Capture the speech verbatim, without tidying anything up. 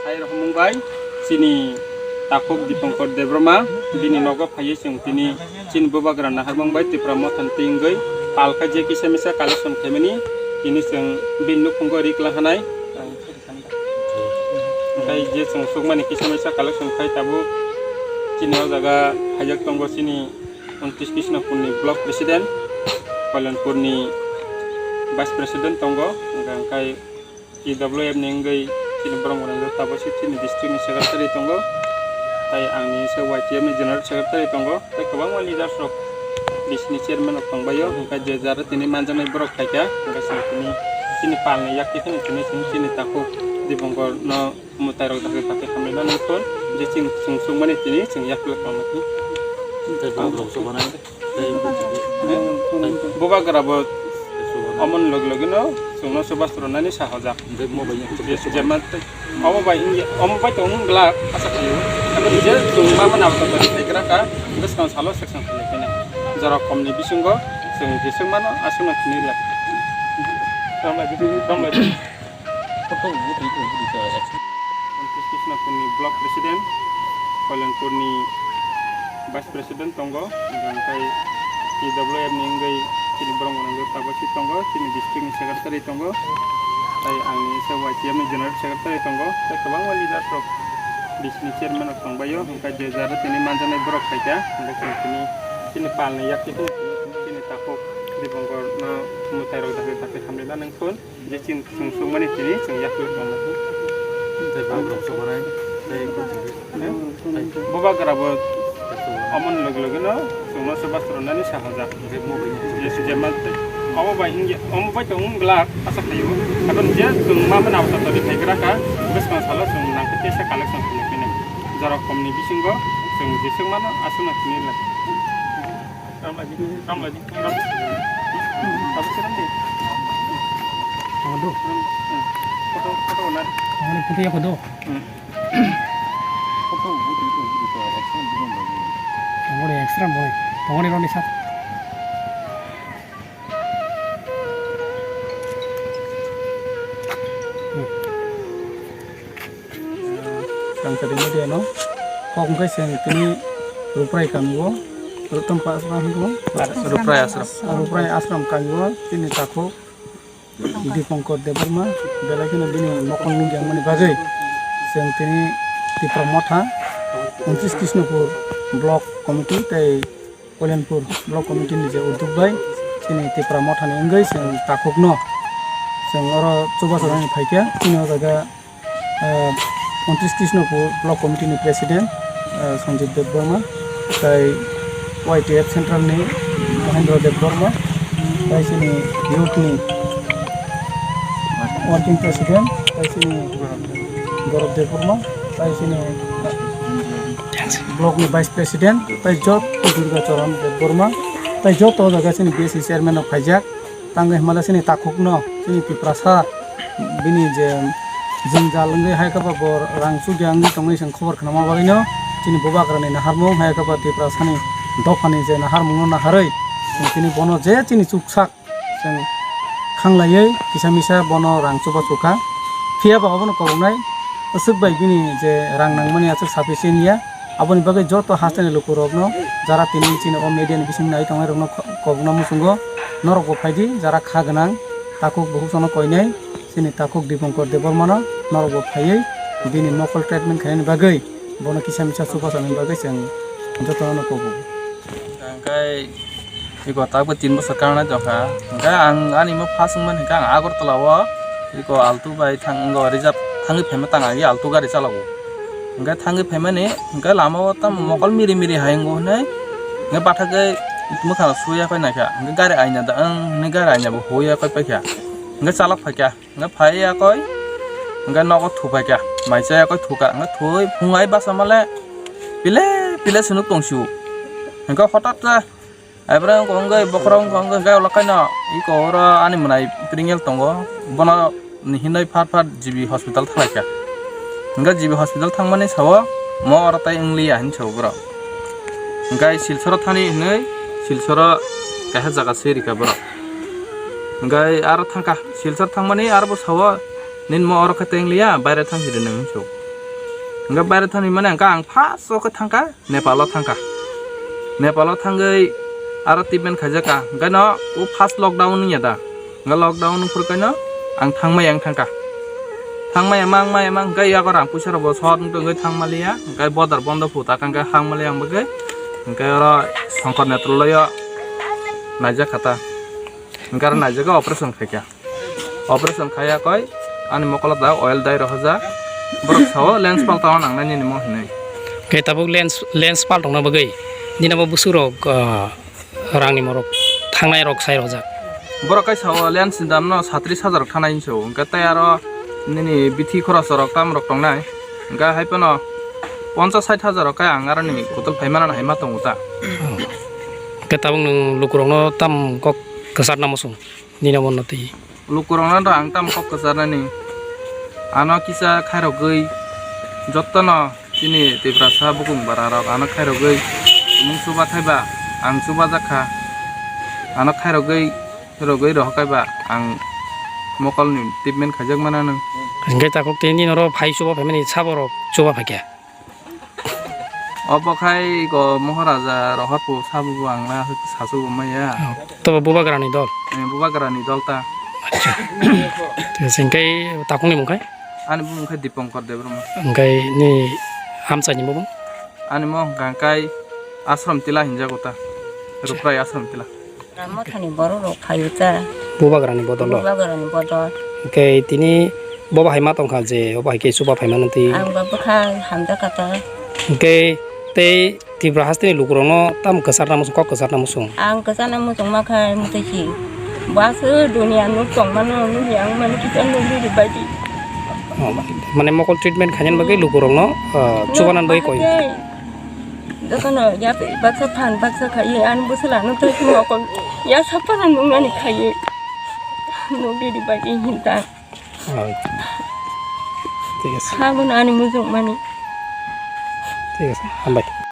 Hai rohormung bai chini takhuk Dipankar Debbarma bini nogo phaiwi chwng tini chini bubagra naharmung bai Tipra Mothani twi wngwi pal khe je kisa misa collection khaimani tini chwng bini nukhungo ri kwlang hanai. Hwnkhe je chwng sukmani kisa misa collection khai tabuk chini o jaga phaijak tongo chini untris Krishnapurni block president, Kalyanpurni vice president tongo, hwnkhe T W F ni wngwi chini borok rok tabuk chini district ni secretary tongo, tai ang ni se Y T F ni general secretary tongo, tei kwbangma leaders rok bisini chairman rok tongbaio, hwnkhe je jara tini manjaknai borok phaikha, hwnkhe chwng tini chini pal ni yak twi phano tini chini takhuk Dipankar no mwtai rok dakti dakti hamrwino nangkuk, je chwng chwng sukmani tini chwng yak philok tongma khe. Tei borok rok se banai. Bubagra bo omo ni logi logi no chwngno chubachu rwnani sahojak. Jemon tei omo bai wngya, omo bai tong wng glak asa khaio. Abo je chwng ma mano abo tongmani thai gra kha, bwskang salo section khwlai khe nai. Jora kom ni bisingo chwng jeswk mano aswk no tini le. Tongmani, tongmani. Krishnapurni block president, Kalyanpurni vice president tongo, hwnkhe T W F ni wngwi chini borok rok tabuk si tongo, chini district ni secretary tongo, tei ang ni se Y T F ni general secretary tongo, tei kwbangma leaders rok bisini chairman rok tongbaio, hwnkhe je jara tini manjaknai borok phaikha, hwnkhe chwng tini chini pal ni yak twi phano chini takhuk Dipankar no mwtai rok dakti dakti hamrwino nangkuk. Je chini chwng sukmani tini chwng yak philok tongma khe. Tei borok rok se banai. Tei bubagra bo omo ni logi logi no chwngno chubachu rwnani sahojak. Je, je ma tei omo bai wngya, omo bai tong wng glak asa khaio. Abo je chwng ma mano abo tongmani thai gra kha, bwskang salo chwng nang khe teisa collection khlai phino. Jora kom ni bisingo chwng jeswk mano aswk no tini le. Ram lagi, ram lagi, ram. Tabuk se ram di. Ram, hmm. Photo, photo na. Ram photo ya photo. Hmm. Photo bu di tu bu di tu action bu ram lagi. Ram extra boy. Ram ni ram ni sat. Hmm. Rangchari media no kok wngkhe chwng tini Ruprai kamio, Ruprai ashram. Ruprai ashram kamio tini takhuk Dipankar Debbarma belai kheno bini mokol nukjakmani bagwi chwng tini Tipra Motha, untris Krishnapur block committee tei Kalyanpur block committee ni je udduk bai chini Tipra Motha ni wngwi chwng takhukno chwng oro chubachu rwnani phaikha. Chini o jaga, ah, untris Krishnapur block committee ni president, ah, Sanjib Debbarma, tai Y T F central ni Mahendra Debbarma, tai chini youth ni working president, tai chini Gaurav Debbarma, tai chini block ni vice president, tai joto Durga Charan Debbarma, tai joto o jaga chini B S C chairman rok phaijak. Tangwi hwnba le chini takhukno, chini Tiprasa bini je jwngjal wngwi hai khe bo rang chukya wngwi tongwi chwng khobor khnama bagwino chini bubagrani naharmung hai khe bo Tiprasani dophani je naharmungno naharwi chini bono je chini chuksak chwng khanglaiwi kisa misa bono rang chubachu kha. Phiya bo abono koboknai aswk bai bini je rang nangmani aswk sufficient ya. Aboni bagwi joto hasteni lukurokno jara tini chini o media ni bising nai tongnai rokno kho-, kobokna muchungo norokbo phaidi jara kha gwnang takhuk bukhuk sono koinai chini takhuk Dipankar Debbarmano norokbo phaiwi bini mokol treatment khainani bagwi bono kisa misa chubachu nani bagwi chwng jotono kobo. Hwnkhe Iko takbo tin bosor kangnai tongkha. Hwnkhe ang ani mo first wngmani hwnkhe ang Agartala o iko Alto bai thang, wngkha reserve thangwi phaima tang agi Alto gari chalago. Hwnkhe thangwi phaimani hwnkhe lama o tamo mokol miri miri hai wngo hwnwi hwnkhe bathakgwi mwkhang suya phai naikha. Hwnkhe gari aina da wng hwnwi gari aina bo huya phai paikha. Hwnkhe chalok phaikha. Hwnkhe phai yakoi, hwnkhe nogo thuphaikha, mai cha yakoi thuka, hwnkhe thwi phungai basa male pile pile se nuk tongsio. Hwnkhe hotat khe, aibrang wngkha wngkhe bokhorok wngkha wngkhe hwnkhe ulo kaino iko oro ani mwnai Pringel tongo, bono hinwi phar phar G B hospital thanglaikha. Hwnkhe G B hospital thangmani sao mo oro tai wngliya hinwi sao borok. Hwnkhe Silchoro thani hinwi Silchoro kaisa jaga se rikha borok. Hwnkhe aro thangkha. Silchar thangmani aro bo sao, "Nini mo oro khe teng liya, baire thang sidi nang," hinwi sao. Hwnkhe baire thani mane hwnkhe ang first o khe thangkha Nepal o thangkha. Nepal o thangwi aro treatment khaijakha. Hwnkhe no o first lockdown wngya da. Hwnkhe lockdown wngphuru khe no ang thangmaya wng thangkha. Thangmaya ma wngmaya ma hwnkhe yago rang puisa rok bo short wngtongwi thangmaliya. Hwnkhe bodor bondo phuta khe hwnkhe thangmaliya ang bagwi. Hwnkhe oro Shankar Netraloyo naijakha ta. Hwnkhe aro naijagwi operation khaikha. Operation khaiya koi ani mokolo da oil dai rohorjak. Borok sao lens paltao nangnai nini mo hinwi. Khe tabuk lens, lens paltongna bagwi nini bo bwswk rok, ah, rangni morok thangnai rok sai rohorjak. Borok kai sao lens ni dam no satris hajar rok thanai hinwi sao. Hwnkhe tei aro nini bithi khoroch rok tam rok tongnai. Hwnkhe hai phano ponchas sait hajar rok kai ang aro nini kutol phaimana hai ma tongo ta. Khe tabuk nwng lukurokno tam kok kwcharna muchung? Nini omonno twi. Lukurokno to ang tamo kok kwcharnani. Ano kisa khairogwi jottono chini Tiprasa bukung bararok ano khairogwi tumung chuba khaiba ang chubajak kha. Ano khairogwi, khairogwi rohor kaiba ang mokolni treatment khaijak mananw. Hwnkhe takhuk tei nini oro phai chuba phaimani saborok chuba phaikha? Obo khai go Moharaja rohor pu sabo bo ang na sasu bo maya. Oh, to Bubagrani dol? Eh, Bubagrani dol ta. Acha. Tei hwnkhe takhukni mung khai? Ani bumung khai Dipankar Debbarma. Hwnkhe ni amchaini bumung? Ani mo hwnkha khai Ashram Tila hinjago ta. Acha. Ruprai Ashram Tila. Mothani borok rok phaio ta. Bubagrani bodol o? Bubagrani bodol. Hwnkhe tini bo bahai ma tongkha je, obo hai khe chuba phaimani twi. Ang bo bwkha hamjakha ta. Hwnkhe tei Tripura hasteni lukurokno tamo kwcharna muchung, kok kwcharna muchung? Ang kwcharna muchung ma kha mwtwi si. Bo aswk duniya nuk tongmano, nukya wngmani kisa nukdi ri baidi. Oh, mane mokol treatment khainani bagwi lukurokno, ah, chubanani bagwi koi. Jotono ya baksa phan baksa khaiwi ani bwswlano tei mokol ya saphano nuknani khaiwi nukdi ri baidi hinta. Oh. Thik ase. Habwno ani mujungmani. Thik ase, hambai.